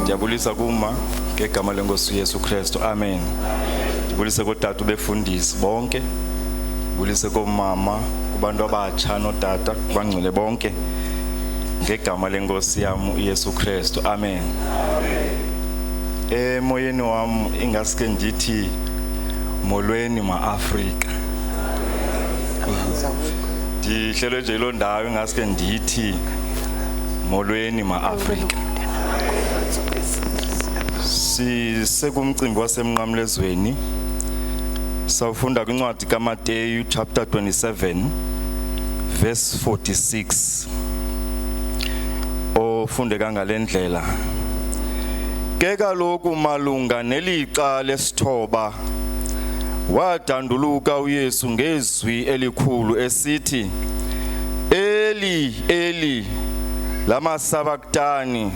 Ndiyabulisa kuma ngegama lenkosi uYesu Kristu. Amen. Ndibulise kootata befundisi bonke. Ndibulise koomama, kubantu abatsha nootata, kubangcwele bonke ngegama lenkosi yam uYesu Kristu. Amen. Emoyeni wam ingaske ndithi molweni maAfrika. Ndihlelwe nje loo ndawo ingaske ndithi molweni maAfrika. Sisekumcimbi wasemnqamlezweni. Sawufunda kwincwadi kaMateyu chapter 27 verse 46. Ofundeka ngale ndlela. Ke kaloku malunga nelixa lesithoba wadanduluka uYesu ngezwi elikhulu esithi, Eli, Eli, lama sabaktani,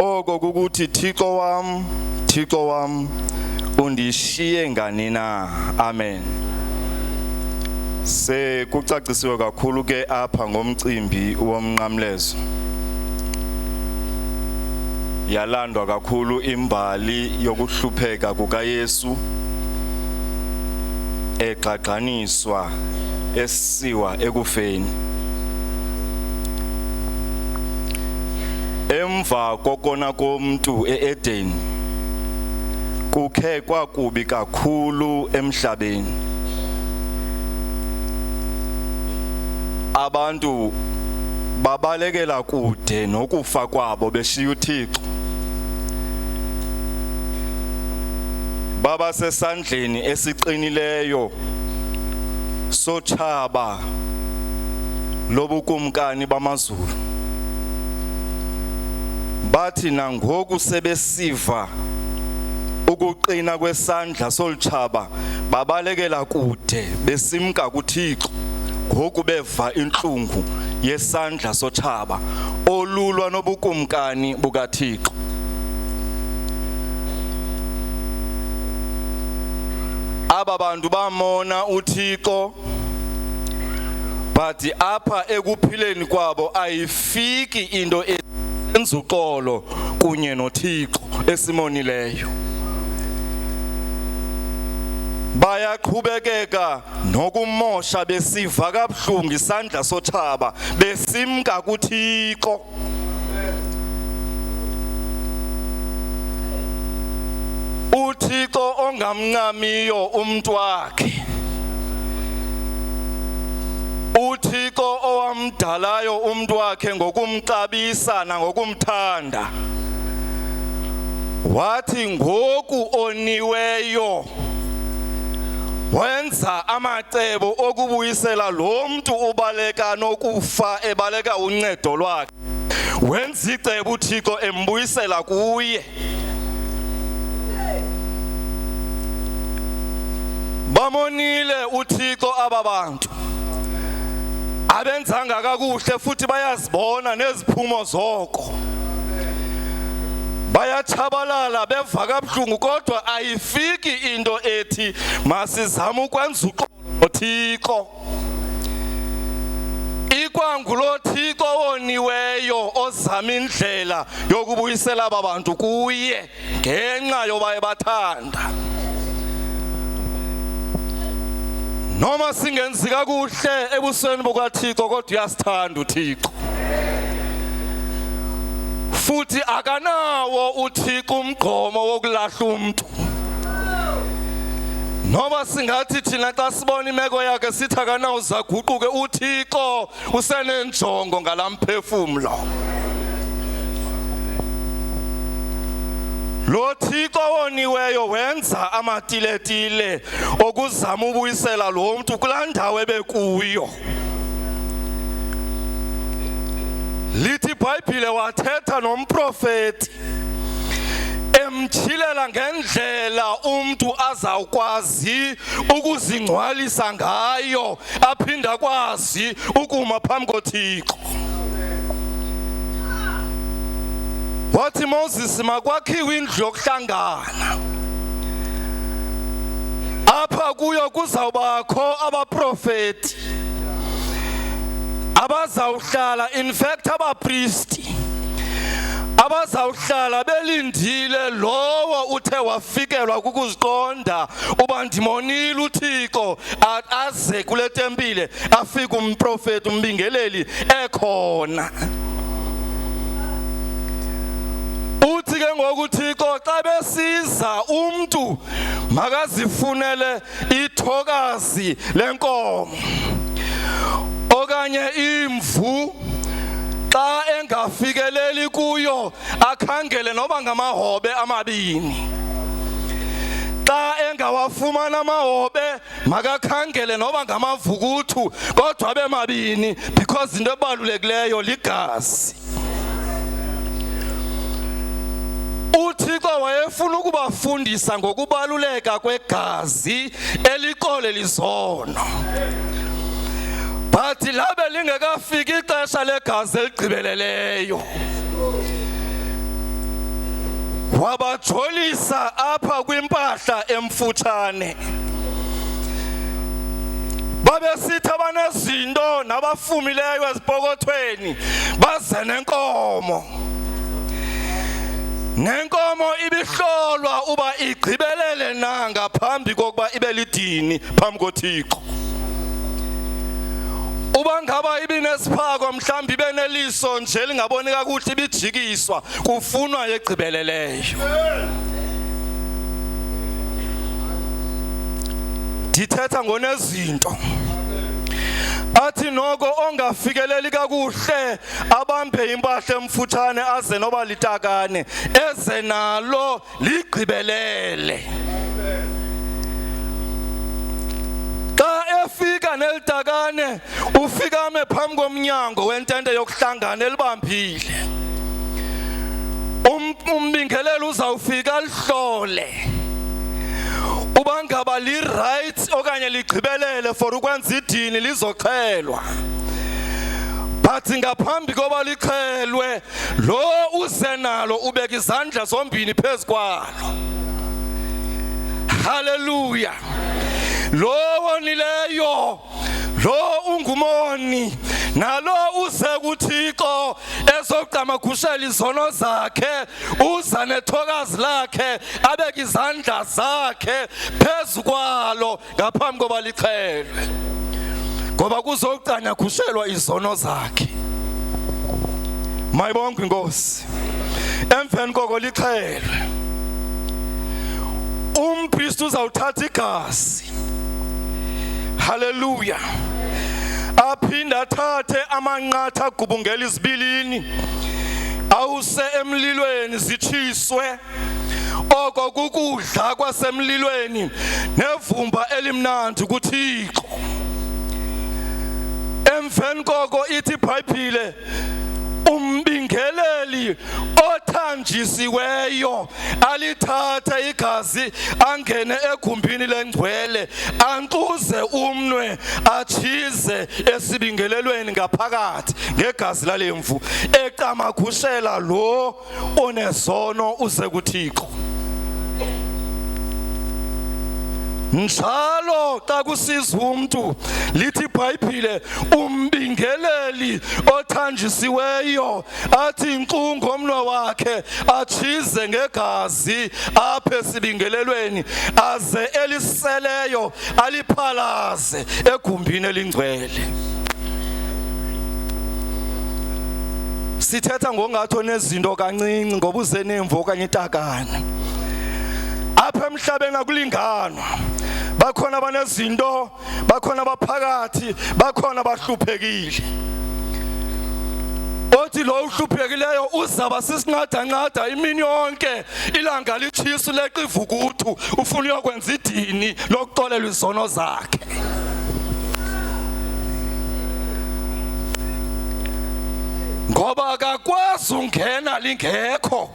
oko kukuthi Thixo wam, Thixo wam, undishiye ngani na? Amen. Sekucacisiwe kakhulu ke apha ngomcimbi womnqamlezo. Yalandwa kakhulu imbali yokuhlupheka kukaYesu egxagxaniswa esiwa ekufeni. Emva kokona komntu e-Edeni kukhe kwakubi kakhulu emhlabeni. Abantu babalekela kude nokufa kwabo beshiya uThixo. Baba sesandleni esiqinileyo sotshaba lobukumkani bamazulu. Bathi nangoku sebesiva ukuqina kwesandla solutshaba babalekela kude besimka kuThixo ngoku beva intlungu yesandla sotshaba olulwa nobukumkani bukaThixo. Aba bantu bamona uThixo but apha ekuphileni kwabo ayifiki into enza uxolo kunye noThixo esimonileyo. Bayaqhubekeka nokumosha besiva kabuhlungu isandla sotshaba besimka kuThixo. uThixo ongamncamiyo umntu wakhe uThixo owamdalayo umntu wakhe ngokumxabisa nangokumthanda wathi ngoku oniweyo wenza amacebo okubuyisela lo mntu ubaleka nokufa ebaleka uncedo lwakhe wenza icebo uThixo embuyisela kuye bamonile uThixo aba bantu abenzanga kakuhle futhi bayazibona neziphumo zoko bayatshabalala beva kabuhlungu kodwa ayifiki into ethi masizame ukwenza uxolo noThixo Ikwangulo Thixo woniweyo ozama indlela yokubuyisela aba bantu kuye ngenxa yoba ebathanda. Noma singenzi kakuhle ebusweni bukaThixo kodwa uyasithanda uThixo. Futhi akanawo uThixo umgqomo wokulahla umuntu. Noba singathi thina xa sibona imeko yakhe sithi akanawuze aguquke uThixo usenenjongo ngalamphefumlo. Lo Thixo woniweyo wenza amatiletile okuzama ubuyisela lo mntu kulaa ndawo ebekuyo. Lithi iBhayibhile wathetha nomprofeti emtyhilela ngendlela umntu azawukwazi ukuzingcwalisa ngayo aphinde akwazi ukuma phambi koThixo. Wathi Moses makwakhiwe indlu yokuhlangana. Apha kuyo kuzawubakho abaprofeti abazawuhlala in fact abapristi Abazawuhlala belindile lowo uthe wafikelwa kukuziqonda uba ndimonile uThixo aze kule tempile afike umprofeti umbingeleli ekhona. Uthi ke ngoku uThixo xa besiza umntu makazifunele ithokazi lenkomo okanye imvu xa engafikeleli kuyo akhangele noba ngamahobe amabini xa engawafumana amahobe makakhangele noba ngamavukuthu kodwa abe mabini because into ebalulekileyo ligazi uThixo wayefuna ukubafundisa ngokubaluleka kwegazi elixole lizono but labe lingekafiki ixesha legazi eligqibeleleyo wabajolisa apha kwimpahla emfutshane babesithi abanezinto nabafumileyo ezipokothweni baze nenkomo nenkomo ibihlolwa uba igqibelele na ngaphambi kokuba ibe lidini phambi koThixo uba ngaba ibinesiphako mhlawumbi ibe neliso nje lingaboni kakuhle ibijikiswa kufunwa yegqibeleleyo ndithetha ngonezinto athi noko ongafikeleli kakuhle abambe impahla emfutshane aze noba litakane eze nalo ligqibelele xa efika nelitakane ufika ame phambi komnyango wentente yokuhlangana elibambile um, umbingeleli uzawufika alihlole uba ngaba li-right okanye ligqibelele for ukwenza idini lizoxhelwa but ngaphambi koba lixhelwe lo uze nalo ubeka izandla zombini phezu kwalo haleluya lo wonileyo lo ungumoni nalo uze kuThixo ezocamagushela izono zakhe uza nethokazi lakhe abeke izandla zakhe phezu kwalo ngaphambi koba lixhelwe ngoba kuzocanyagushelwa izono zakhe mayibonke inkosi emveni koko lixhelwe umpristi uzawuthatha igazi haleluya aphinde athathe amanqatha agubungela izibilini awuse emlilweni zitshiswe oko kukudla kwasemlilweni nevumba elimnandi kuThixo emveni koko ithi iBhayibhile umbingeleli othanjisiweyo alithathe igazi angene egumbini lengcwele anxuze umnwe atshize esibingelelweni ngaphakathi ngegazi lalemvu ecamagushela lo onezono uze kuThixo njalo xa kusiza umntu lithi iBhayibhile umbingeleli othanjisiweyo athi nkqu ngomnwe wakhe atshize ngegazi apha esibingelelweni aze eliseleyo aliphalaze egumbini elingcwele sithetha ngongathi onezinto kancinci ngoba uze nemvu okanye itakane apha emhlabeni akulinganwa bakhona abanezinto bakhona abaphakathi bakhona abahluphekile othi lo uhluphekileyo uzaba sisinqadanqada imini yonke ilanga litshisa uleqa ivukuthu ufuna uyokwenza idini lokuxolelwa izono zakhe ngoba akakwazi ungena lingekho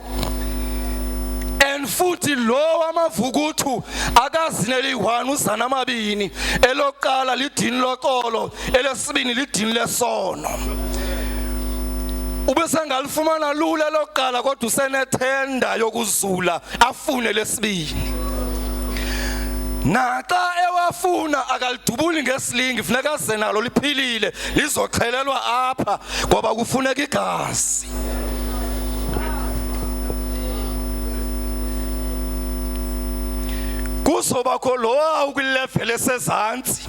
and futhi lo wamavukuthu akazineli one uzana amabini elokuqala lidini loxolo elesibini lidini lesono ubesengalifumana lula elokuqala kodwa usenethenda yokuzula afune lesibini naxa ewafuna akalidubuli ngesilingi funeka aze nalo liphilile lizoxhelelwa apha ngoba kufuneka igazi. Kuzobakho lowa ukwilevel esezantsi,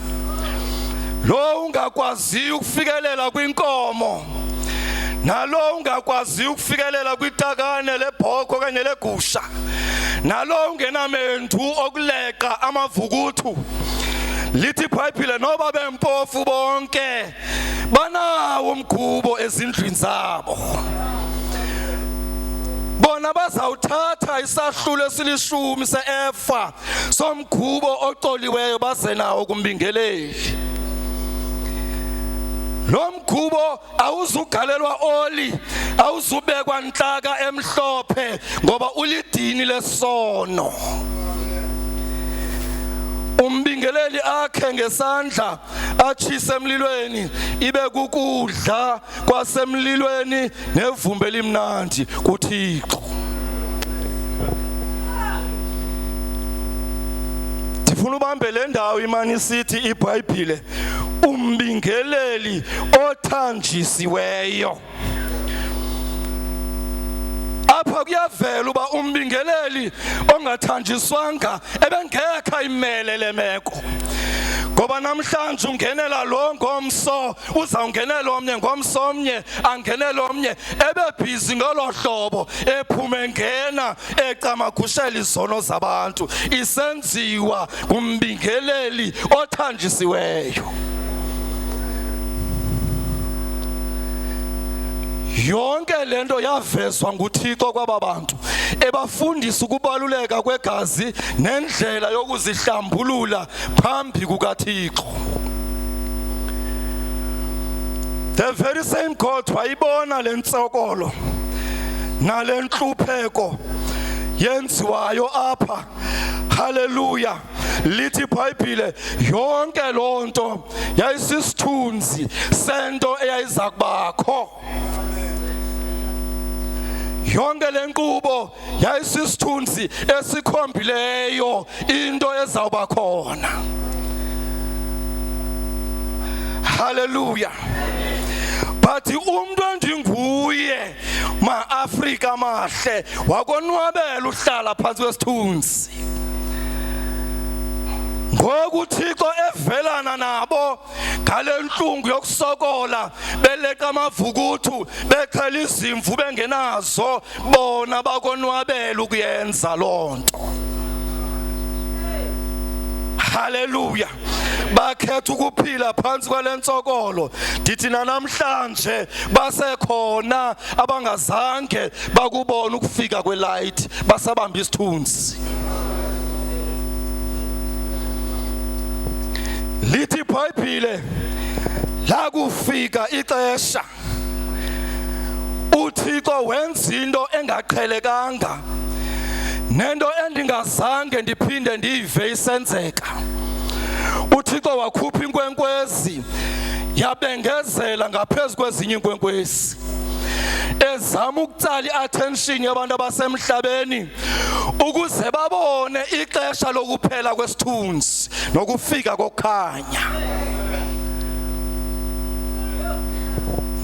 lo ungakwaziyo ukufikelela kwinkomo, nalo ungakwaziyo ukufikelela kwitakane lebhoko okanye legusha, nalo ungenamendu okuleqa amavukuthu. Lithi iBhayibhile noba bempofu bonke banawo umgubo ezindlwini zabo. Bona bazawuthatha isahlulo esilishumi se-efa somgubo ocoliweyo baze nawo kumbingeleli. Lo mgubo awuzugalelwa oli, awuzubekwa ntlaka emhlophe, ngoba ulidini lesono. Umbingeleli akhe ngesandla atshise emlilweni, ibe kukudla kwasemlilweni nevumba elimnandi kuThixo. Ndifuna ubambe le ndawo imani isithi iBhayibhile, umbingeleli othanjisiweyo. Apha kuyavela uba umbingeleli ongathanjiswanga ebengekho ayimele le meko, ngoba namhlanje ungenela lo, ngomso uzawungenela omnye, ngomso omnye angenele omnye, ebebhizi ngolo hlobo, ephume ngena ecamagushela izono zabantu, isenziwa ngumbingeleli othanjisiweyo. Yonke lento yavezwa nguThixo kwaba bantu, ebafundisa ukubaluleka kwegazi nendlela yokuzihlambulula phambi kukaThixo. The very same God wayibona le ntsokolo nale ntlupheko yenziwayo apha. Haleluya. Lithi iBhayibhile yonke loo nto yayisisithunzi sento eyayiza kubakho. Yonke le nkqubo yayisisithunzi esikhombileyo into ezawuba khona. Haleluya. But umuntu endinguye, maAfrika mahle, wakonwabela uhlala phantsi kwesithunzi. Ngoku uThixo evelana nabo ngale ntlungu yokusokola, beleqa amavukuthu, bexhela izimvu bengenazo, bona bakonwabela ukuyenza loo nto. Haleluya. Bakhetha ukuphila phantsi kwale ntsokolo. Ndithi nanamhlanje basekhona abangazange bakubona ukufika kwelight, basabamba isithunzi. Lithi iBhayibhile lakufika ixesha, uThixo wenza into engaqhelekanga, nento endingazange ndiphinde ndiyive isenzeka. uThixo wakhupha inkwenkwezi yabengezela ngaphezu kwezinye inkwenkwezi, ezama ukutsala iattention yabantu abasemhlabeni ukuze babone ixesha lokuphela kwesithunzi nokufika kokukhanya.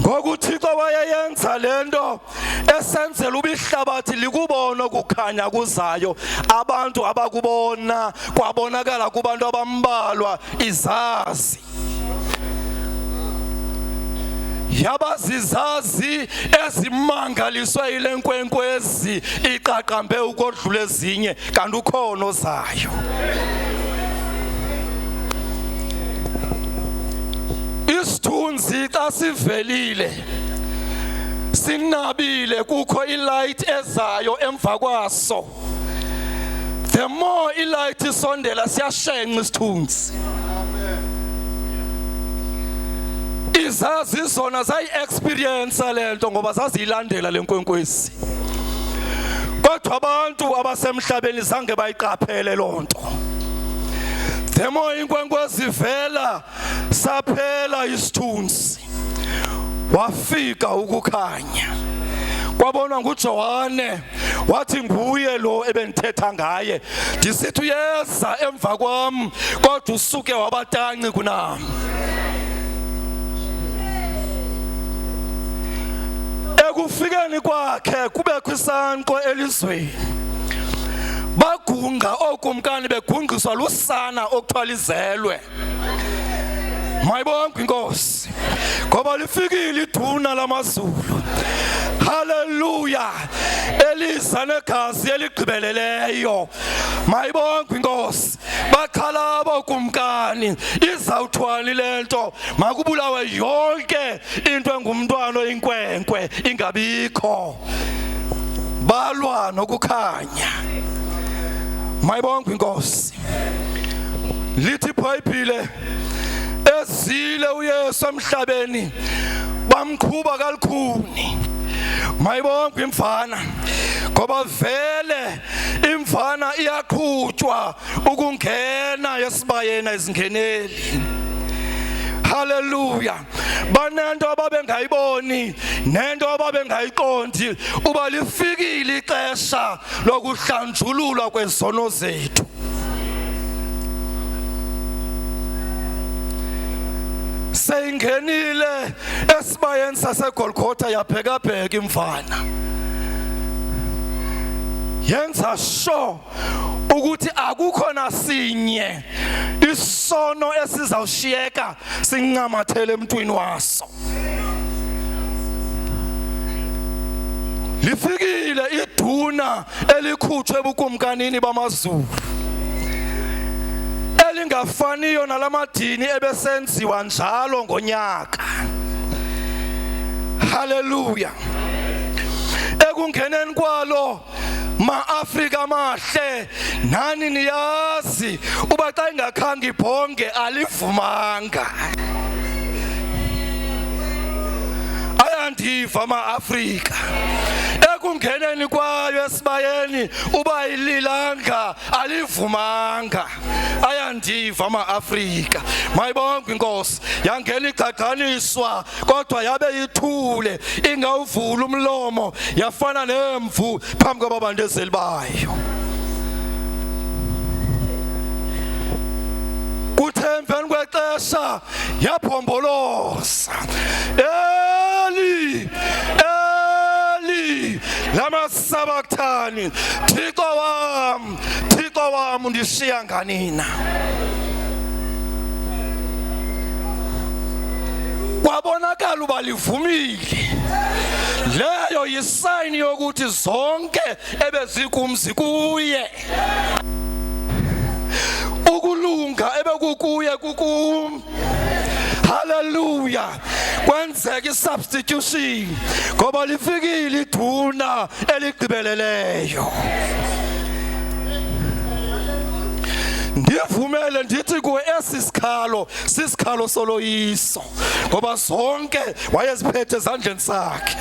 Ngoku uThixo wayeyenza lento esenzela uba ihlabathi likubona ukukhanya kuzayo. Abantu abakubona kwabonakala kubantu abambalwa, izazi. Yabazizazi ezimangaliswe yile nkwenkwezi iqaqambe ukodlula ezinye, kanti ukhona ozayo. Isithunzi xa sivelile sinabile, kukho ilight ezayo emva kwaso. The more ilight isondela, siyashenxa isithunzi. Izazi zona zayi-experience le nto ngoba zaziyilandela le nkwenkwezi, kodwa abantu abasemhlabeni zange bayiqaphele loo nto. The more inkwenkwezi ivela, saphela isithunzi, wafika ukukhanya. Kwabonwa nguJohane, wathi nguye lo ebendithetha ngaye, ndisithi uyeza emva kwam, kodwa usuke wabatanci kunam. Ekufikeni kwakhe kubekho isankxwe elizweni. Bagungqa ookumkani begungqiswa lusana okuthiwa lizelwe. Mayibongwe inkosi, ngoba lifikile iduna lamazulu. Haleluya! Eliza negazi eligqibeleleyo. Mayibongwe inkosi. Bakhala bokumkani, izawuthwani le nto? Makubulawe yonke into engumntwana oyinkwenkwe, ingabikho. Balwa nokukhanya. Mayibongwe inkosi. Lithi iBhayibhile, ezile uYesu emhlabeni bamqhuba kalukhuni. Mayibongwe imfana, ngoba vele imfana iyaqhutshwa ukungena esibayeni, ezingeneli. Haleluya! Banento ababengayiboni nento ababengayiqondi, uba lifikile ixesha lokuhlanjululwa kwezono zethu. Seyingenile esibayeni saseGolgotha, yabhekabheka imfana, yenza sure ukuthi akukho nasinye isono esizawushiyeka sincamathele emntwini waso. Lifikile iduna elikhutshwe ebukumkanini bamazulu, elingafaniyo nalamadini ebesenziwa njalo ngonyaka. Haleluya! Ekungeneni kwalo, maAfrika amahle, nani niyazi uba xa ingakhange ibhonge alivumanga. Ayandiva maAfrika, ekungeneni kwayo esibayeni uba ililanga alivumanga. Ayandiva maAfrika. Mayibongwe inkosi. Yangena igqagqaniswa, kodwa yabe ithule, ingawuvula umlomo, yafana nemvu phambi kwababandezeli bayo. Kuthe emveni kwexesha yaphomboloza, "Eli, Eli, lama sabachthani, Thixo wam, Thixo wam, undishiya nganina?" Kwabonakala uba livumile. Leyo yisayini yokuthi zonke ebezikumzi kuye, ukulunga ebekukuye kukum. Haleluya! Kwenzeka isubstitution, ngoba lifikile iduna eligqibeleleyo. Ndivumele ndithi kuwe, esi sikhalo sisikhalo soloyiso, ngoba zonke wayeziphethe ezandleni sakhe.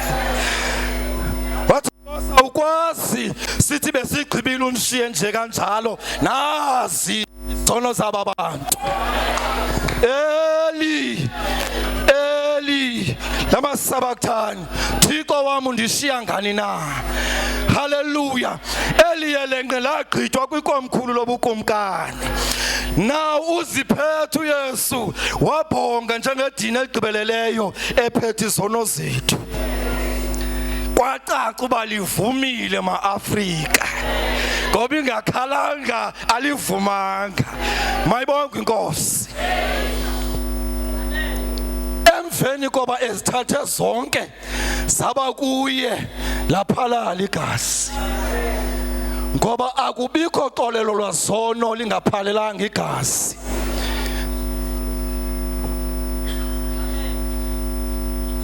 Wathi, "Awukwazi sithi besigqibile unishiye nje kanjalo, nazi izono zaba bantu. Eli, Eli, lama sabachthani, Thixo wami, undishiya ngani na?" Haleluya! Eliyelenqe lagqithwa kwikomkhulu lobukumkani. Now uziphethe uYesu, wabhonga njengedini eligqibeleleyo, ephethe izono zethu. Kwacaca uba livumile maAfrika, ngoba ingakhalanga alivumanga. Mayibonke inkosi. Emveni koba ezithathe zonke zaba kuye, laphalala igazi, ngoba akubikho xolelo lwazono lingaphalelanga igazi.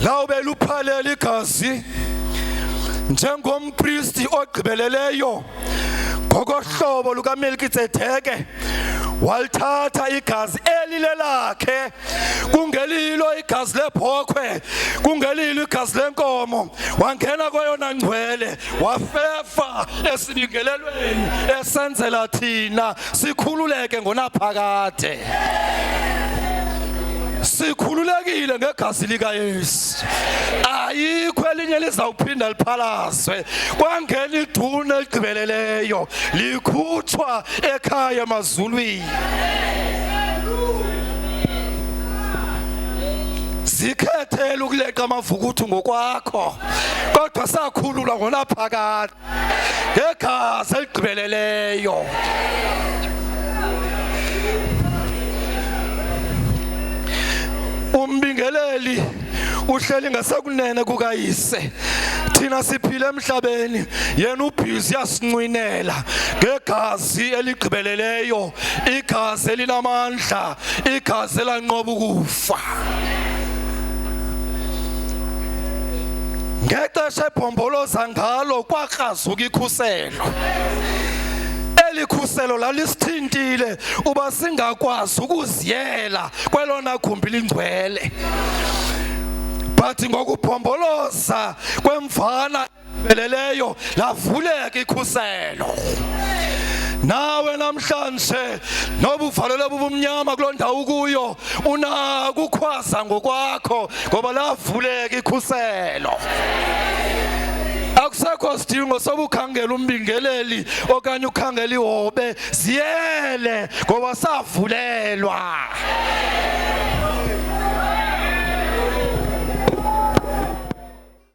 Lawube luphalela igazi njengompristi ogqibeleleyo ngokohlobo lukaMelkitsedeke, walithatha igazi elilelakhe, kungelilo igazi lebhokhwe, kungelilo igazi lenkomo, wangena kweyona ngcwele, wafefa esibingelelweni esenzela thina sikhululeke ngonaphakade. Sikhululekile ngegazi likaYesu, ayikho elinye lizawuphinda liphalazwe. Kwangena iduna eligqibeleleyo likhutshwa ekhaya emazulwini. Zikhethele ukuleqa amavukuthu ngokwakho, kodwa sakhululwa ngonaphakade ngegazi eligqibeleleyo. Umbingeleli uhleli ngasekunene kukayise. Thina siphila emhlabeni, yena ubhizi yasincwinela ngegazi eligqibeleleyo, igazi elinamandla, igazi elanqoba ukufa. Ngexesha ebhomboloza ngalo kwakrazuka ikhuselo. Eli khuselo lalisithintile uba singakwazi ukuziyela kwelona gumbi lingcwele. But ngokubhomboloza kwemvana beleleyo lavuleka ikhuselo. Nawe namhlanje noba uvalelwe bubumnyama kuloo ndawo ukuyo, unako ukhwaza ngokwakho ngoba lavuleka ikhuselo. Akusekho sidingo sobukhangela umbingeleli okanye ukhangela ihobe, ziyele ngoba savulelwa.